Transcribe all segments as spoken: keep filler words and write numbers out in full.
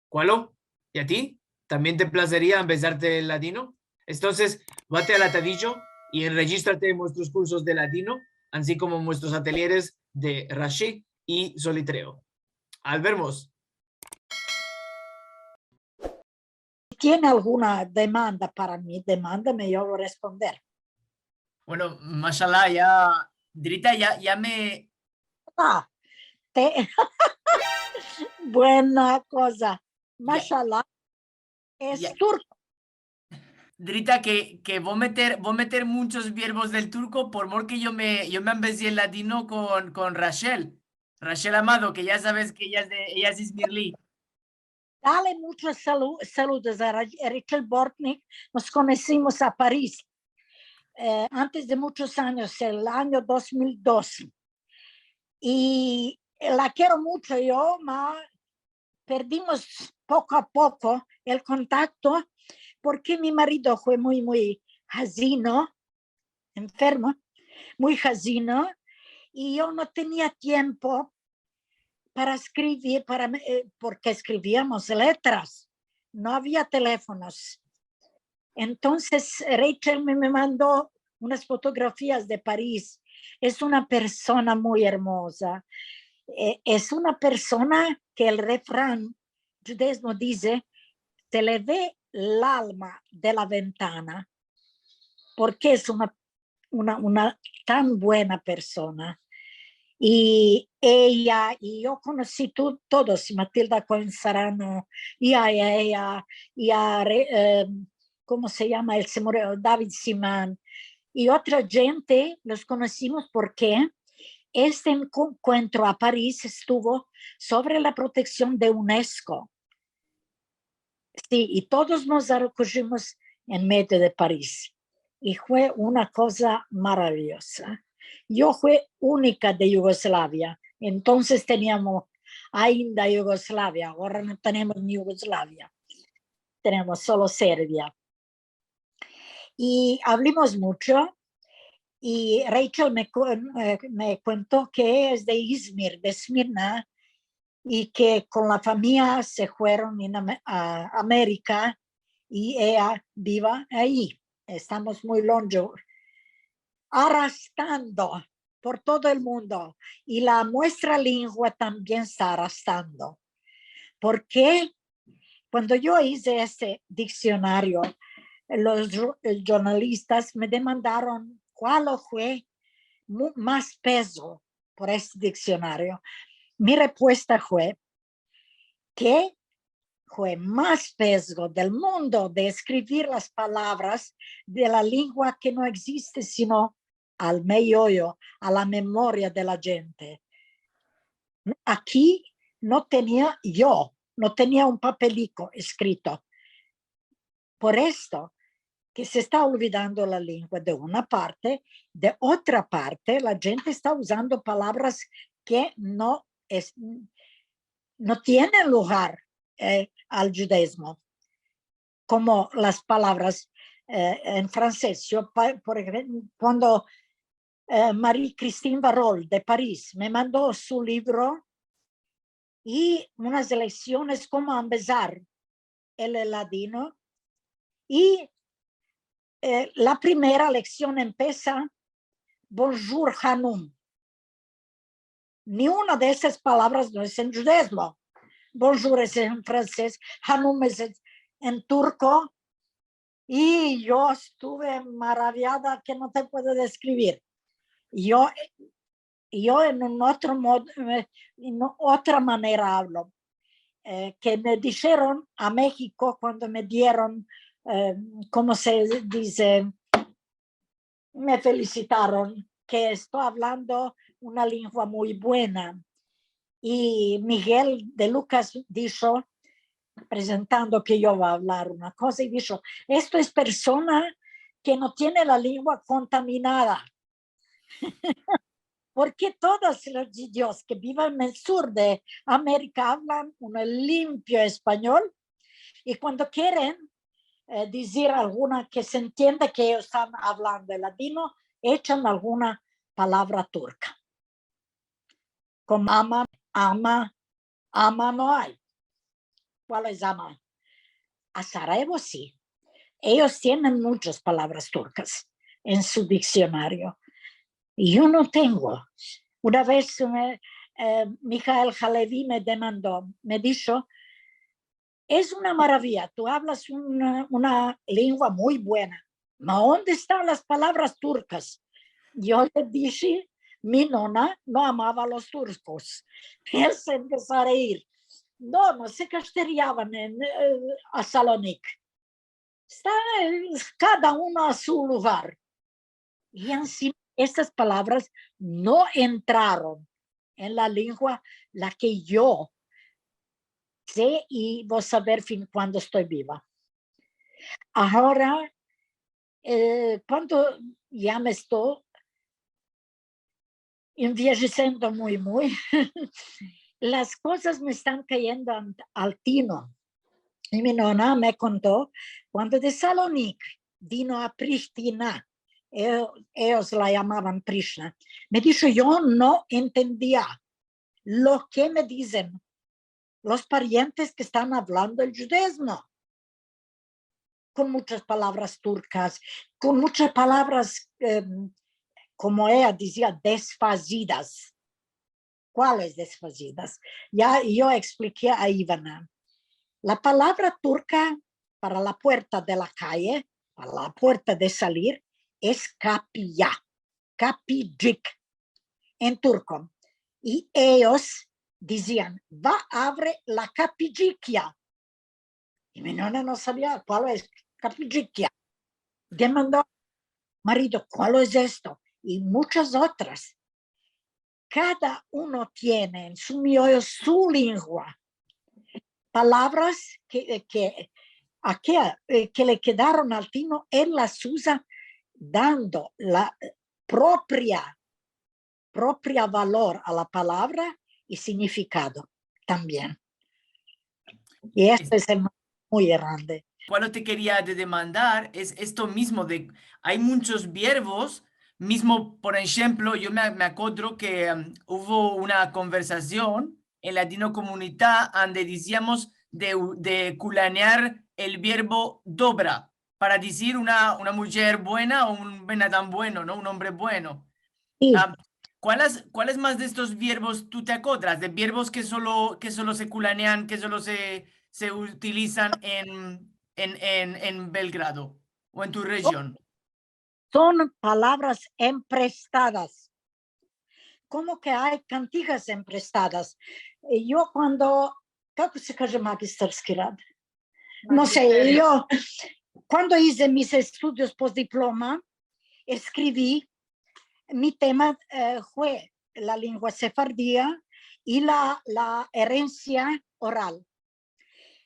Kualo? I a ti? Tambien te plazeria ambezarte el ladino? Entonses, vate al atadijo i enrejistrate en muestros kursos de ladino, ansi komo en muestros atelyeres de Rashi i Solitreo. Al vermos! Si tiene alguna demanda para mi, demandame, yo vo a responder. Bueno, mashallah, ya, Drita, ya, ya me... Ah, te... Buena koza. Ya. Mashallah. Es... Ya. Turko. Drita, ke, ke vo meter, vo meter munchos verbos del turko, por mor ke yo me, yo me ambezi el ladino kon, kon Rachel. Rachel Amado, ke ya saves ke eya es de, eya es izmirli. Dale munchos salu-, saludos a Ra-, Rachel Bortnick. Mos konosimos a Paris, e, antes de munchos anyos, el anyo dos mil dos. I la kero muncho yo, ma perdimos poko a poko el kontakto, porke mi marido fue muy, muy hazino, enfermo, muy hazino, i yo no tenia tiempo para eskrivir, para, e, porke eskriviamos letras, no avia telefonos. Entonses, Rachel me, me mando unas fotografias de Paris. Es una persona muy ermoza. E, es una persona ke el refran djudezmo dize, se le ve el alma de la ventana, porke es una, una, una tan buena persona. I eya, i yo konosi to-, todos, i Matilda Cohen Sarano, i a eya, i a Re-, e, komo se yama? El se murio, David Simán, i otra djente, los konosimos porke este enku-, enkuentro a Paris estuvo sovre la proteksion de UNESCO. Si, i todos mos rekojimos en medio de Paris. I fue una koza maraviyoza. Yo fue unika de Yugoslavia. Entonses teniamos ainda Yugoslavia, agora no tenemos ni Yugoslavia. Tenemos solo Serbia. I avlimos muncho, i Rachel me ku-, e, me konto ke es de Izmir, de Smirna, i ke kon la famiya se fueron en Ame-, a Amerika, i eya biva ayi. Estamos muy lonje, arrastrando por todo el mundo, i la, muestra lengua tambien esta arrastrando. Porke kuando yo ize este diksionario, los ru-, e, djornalistas me demandaron kual fue mu-, mas pezo por este diksionario. Mi repuesta fue ke fue mas pezo del mundo de eskrivir las palavras de la lengua ke no egziste, sino al meyoyo, a la memoria de la djente. Aki no tenia yo, no tenia un papeliko eskrito. Por esto ke se esta olvidando la lengua de una parte, de otra parte, la djente esta uzando palavras ke no es, no tienen lugar, e, al djudezmo. Komo las palavras, e, en fransez. Yo, pa-, por ejem-, kuando, e, Marie-Christine Varol de Paris me mando su livro i unas leksiones komo ambezar el, el ladino, i, e, la primera leksion empesa: "Bonjour, Hanum". Ni una de esas palavras no es en djudezmo. Bonjour es en fransez, Hanum es en, en turko, i yo estuve maraviada ke no te puedo deskrivir. Yo, yo en un otro mod-, e, en otra manera avlo. E, ke me disheron a Mehiko kuando me dieron, e, komo se dize? Me felisitaron ke esto avlando una lengua muy buena. I Miguel de Lucas disho, prezentando ke yo vo avlar una koza, i disho: "Esto es persona ke no tiene la lengua kontaminada". Porke todos los djudios ke biven en el sur de Amerika avlan un limpio espanyol, i kuando keren, e, dizir alguna ke se entienda ke eyos estan avlando el ladino, echan alguna palavra turka. Komo ama, ama, ama no ay. kualo se yama? A Sarajevo si. Eyos tienen munchas palavras turkas en su diksionario. Yo no tengo. Una vez, eh, eh, Mihael Halevi me demando, me disho, es una maravia, tu avlas una, una lengua muy buena, ma onde estan las palavras turkas? Yo le dishe, mi nona no amava a los turkos. El se empeso a reir. No, no, se kasteriavan en, eh, a Salonik. Esta, eh, kada uno a su lugar. I ansi estas palavras no entraron en la lengua la ke yo se i vo saver fin kuando esto biva. Agora, eh, kuando ya me esto envejesiendo muy, muy, las kozas me estan kayendo an-, al tino. I mi nona me konto, kuando de Salonik vino a Prishtina, e-, eyos la yamavan Prishna, me disho, yo no entendia lo ke me dizen los parientes ke estan avlando el djudaizmo, kon munchas palavras turkas, kon munchas palavras, em, komo eya dizia, desfazidas. Kualas desfazidas? Ya yo ekspliki a Ivana. La palavra turka para la puerta de la kaye, para la puerta de salir, es kapiya, kapicik en turko. I eyos dizian, va, avre la kapicikya. I mi nona no savia kualo es kapicikya. Demando, marido, kualo es esto? I munchas otras. Kada uno tiene en su mioyo su lengua. Palavras ke, ke, a ke, eh, ke le kedaron al tino, el las uza dando la propia, propia valor a la palavra i signifikado tambien. I esto es el muy grande. Kualo te keria de demandar es esto mizmo de, ay munchos vierbos, mizmo, por enshemplo, yo me, me akodro ke, em, uvo una konversasion en Ladinokomunita ande diziamos de, de kulanear el vierbo dobra para dizir una, una mujer buena o un benadan bueno, no? Un ombre bueno. Si. Ah, kualas, kualas mas de estos vierbos tu te akodras? De vierbos ke solo, ke solo se kulanean, ke solo se, se utilizan en, en, en, en Belgrado o en tu rejion. Son palavras emprestadas. Komo ke ay kantigas emprestadas? Eh, yo kuando, kako se kaže magisterski rad? No se, magisterio. Yo, kuando ize mis estudios postdiploma, eskrivi, mi tema, eh, fue la lengua sefardia i la, la erensia oral.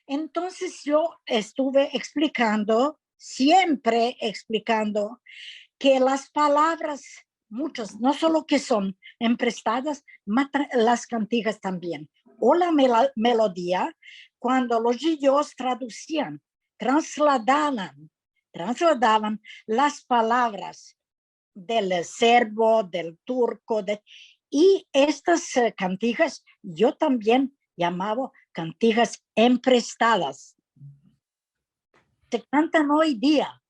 Entonses yo estuve eksplikando, siempre eksplikando, ke las palavras, munchas, no solo ke son emprestadas, ma ta-, las kantigas tambien. O la mela-, melodia, kuando los djudios tradusian, transladavan, transladavan las palavras del serbo, del turko, de, i estas, eh, kantigas yo tambien yamavo kantigas emprestadas. Se kantan oy dia.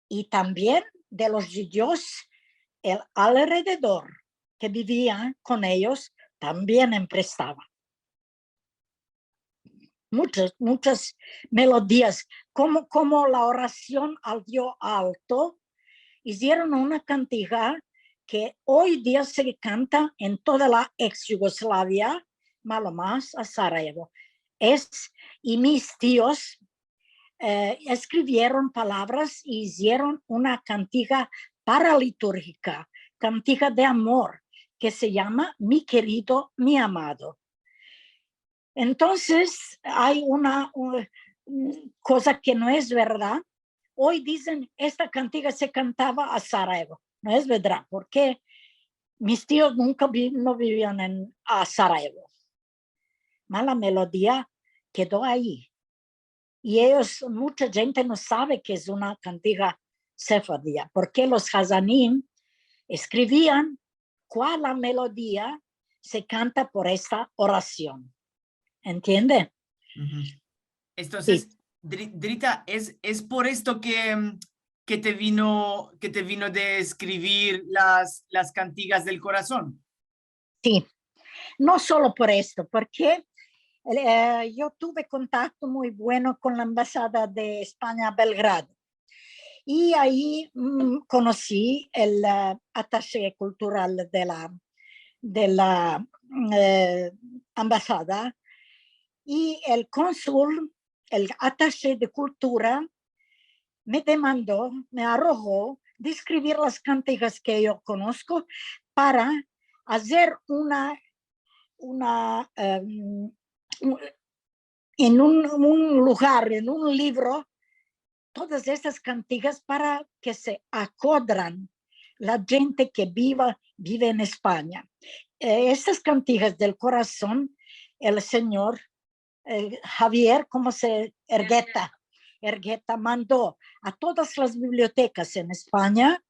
I tambien de los djudios el alrededor ke bivia kon eyos tambien emprestava. Munchas, munchas melodias, komo, komo la orasion al Dio alto, izieron una kantiga ke oy dia se kanta en toda la eks Yugoslavia, ma lo mas a Sarajevo. Es, i mis tios, eh, eskrivieron palavras i izieron una kantiga paraliturjika, kantiga de amor, ke se yama Mi kerido, mi amado. Entonses, ay una, u-, koza ke no es verdad. Oy dizen, esta kantiga se kantava a Sarajevo. No es verdad, porke mis tios nunka bi-, no bivian en, a Sarajevo. Ma la melodia kedo ayi. I eyos, muncha djente no save ke es una kantiga sefardia, porke los hazanim eskrivian kual la melodia se kanta por esta orasion. Entiende? Entonses, Dri- Drita, es, es por esto ke, ke te vino, ke te vino de eskrivir las, las kantigas del korason? Si. No solo por esto, porke, eh, yo tuve kontakto muy bueno kon la embasada de Espanya a Belgrado. I ayi, mm, konosi el, eh, atashe kultural de la, de la, eh, embasada. I el konsul, el atashe de kultura, me demando, me arogo de eskrivir las kantigas ke yo konosko para azer una, una, em, un, en un, un lugar, en un livro, todas estas kantigas para ke se akodran la djente ke biva, bive en Espanya. Eh, estas kantigas del korason, el senyor, eh, Javier, komo se, Ergueta, Ergueta mando a todas las bibliotekas en Espanya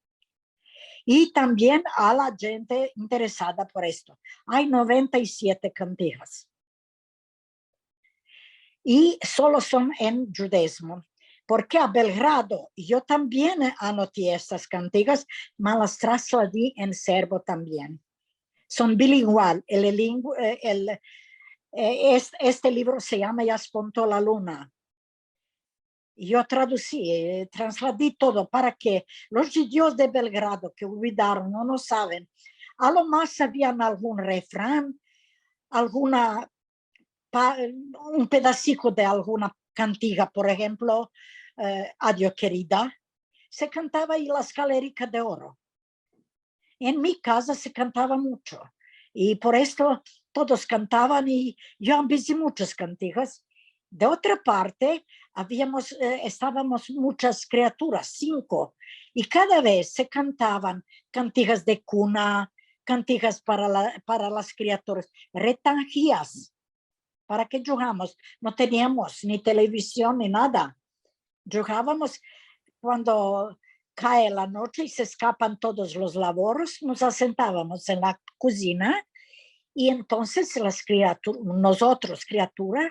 i tambien a la djente interesada por esto. Ay noventa i siete kantigas. I solo son en djudezmo. Porke a Belgrado yo tambien anoti estas kantigas, ma las trasladi en serbo tambien. Son bilingual. El, el lingua-, eh, el, eh, es-, este livro se yama Ya esponto la luna. Yo tradusi, eh, trasladi todo para ke los djudios de Belgrado ke olvidaron o no saven, a lo mas savian algun refran, alguna pa-, un pedasiko de alguna kantiga, por enshemplo, eh, Adio kerida, se kantava i la eskalerika de oro. En mi kaza se kantava muncho i por esto todos kantavan i yo ambezi munchas kantigas. De otra parte, aviamos, eh, estavamos munchas kriaturas, sinko, i kada vez se kantavan kantigas de kuna, kantigas para la, para las kriaturas, retanjias. Para ke djugamos? No teniamos ni televizion ni nada. Djugavamos kuando kae la noche i se eskapan todos los lavoros, mos asentavamos en la kozina i entonses las kriatu-, mozotros, kriatura,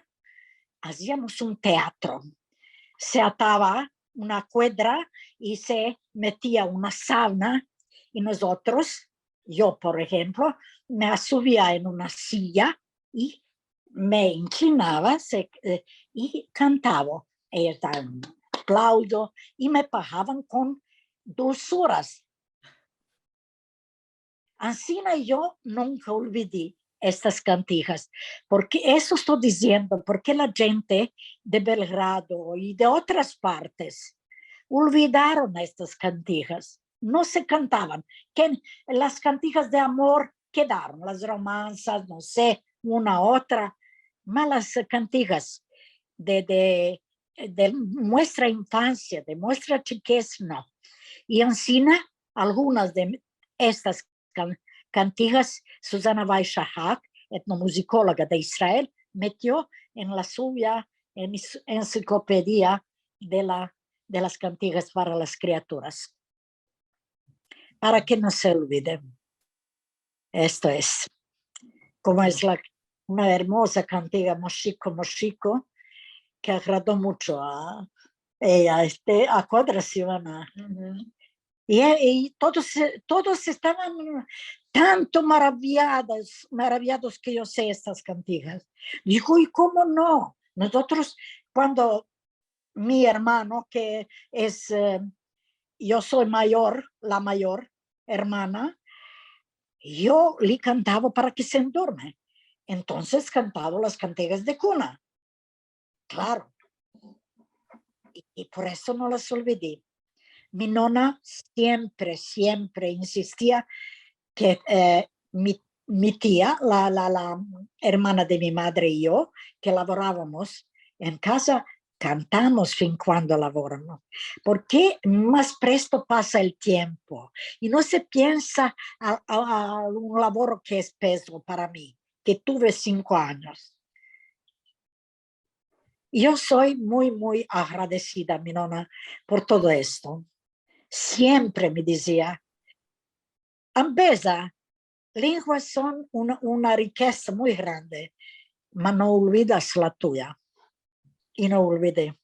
aziamos un teatro. Se atava una kuedra i se metia una savana i mozotros, yo, por enshemplo, me asuvia en una siya i me inklinava, se, eh, i kantava. Eyos davan aplauzo i me pagavan kon dulsuras. Ansina yo nunka olvidi estas kantigas, porke esto esto diziendo, porke la djente de Belgrado i de otras partes olvidaron estas kantigas. No se kantavan. Ke las kantigas de amor kedaron, las romansas, no se, una otra, ma las kantigas de, de, de muestra infansia, de muestra chikez, no. I ansina, algunas de estas kan-, kantigas, Susana Weishahak, etnomuzikologa de Israel, metio en la suya en-, ensiklopedia de la, de las kantigas para las kriaturas, para ke no se olvide. Esto es. Komo es la, una ermoza kantiga, Moshiko, Moshiko, ke agrado muncho a eya, este, a Kodra Sivana. I, i todos, eh, todos estavan tanto maraviyados, maraviyados ke yo se estas kantigas. Digo, i komo no? Mozotros, kuando mi ermano, ke es, eh, yo so mayor, la mayor ermana, yo li kantava para ke se endurme. Entonses kantava las kantigas de kuna. Klaro. I, i por esto no las olvidi. Mi nona siempre, siempre insistia ke, eh, mi, mi tia, la, la, la ermana de mi madre i yo, ke lavoravamos en kaza, kantamos fin kuando lavoramos. Porke mas presto pasa el tiempo i no se piensa a, a, a un lavoro ke es pezo para mi, ke tuve sinko anyos. Yo so muy, muy agradesida, mi nona, por todo esto. Siempre me dizia, ambeza, lenguas son una, una rikeza muy grande, ma no olvidas la tuya. i no olvide.